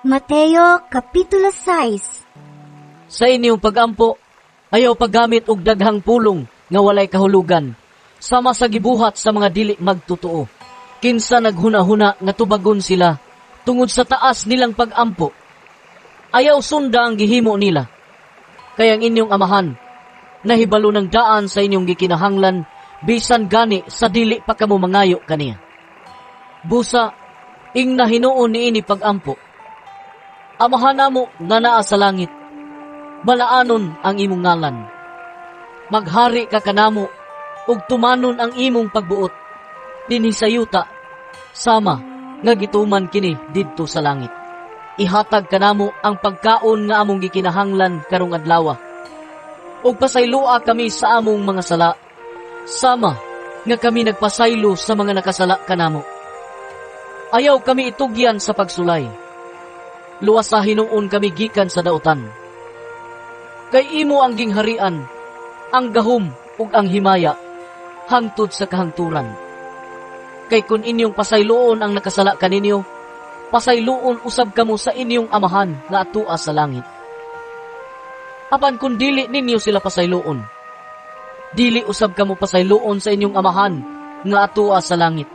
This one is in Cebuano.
Mateo Kapitulo 6. Sa inyong pagampo, ayaw paggamit og daghang pulong nga walay kahulugan, sama sa gibuhat sa mga dili magtotoo. Kinsa naghuna-huna nga tubagon sila tungod sa taas nilang pagampo. Ayaw sunda ang gihimo nila. Kay ang inyong Amahan, nahibalo ng daan sa inyong gikinahanglan, bisan gani sa dili pa kamo mangayo kaniya. Busa, ingna hinuon niini pagampo: Amahan namo nga naa sa langit, balaanon ang imong ngalan. Maghari ka kanamo ug tumanon ang imong pagbuot dinhi sa yuta sama nga gituman kini didto sa langit. Ihatag kanamo ang pagkaon nga among gikinahanglan karong adlaw. Ug pasayloa kami sa among mga sala sama nga kami nagpasaylo sa mga nakasala kanamo. Ayaw kami itugyan sa pagsulay. Luwasa hinuon kami gikan sa dautan. Kay imo ang gingharian, ang gahom ug ang himaya, hangtod sa kahangturan. Kay kun inyong pasayloon ang nakasala kaninyo, pasayloon usab kamo sa inyong Amahan nga atua sa langit. Apan kun dili ninyo sila pasayloon, dili usab kamo pasayloon sa inyong Amahan nga atua sa langit.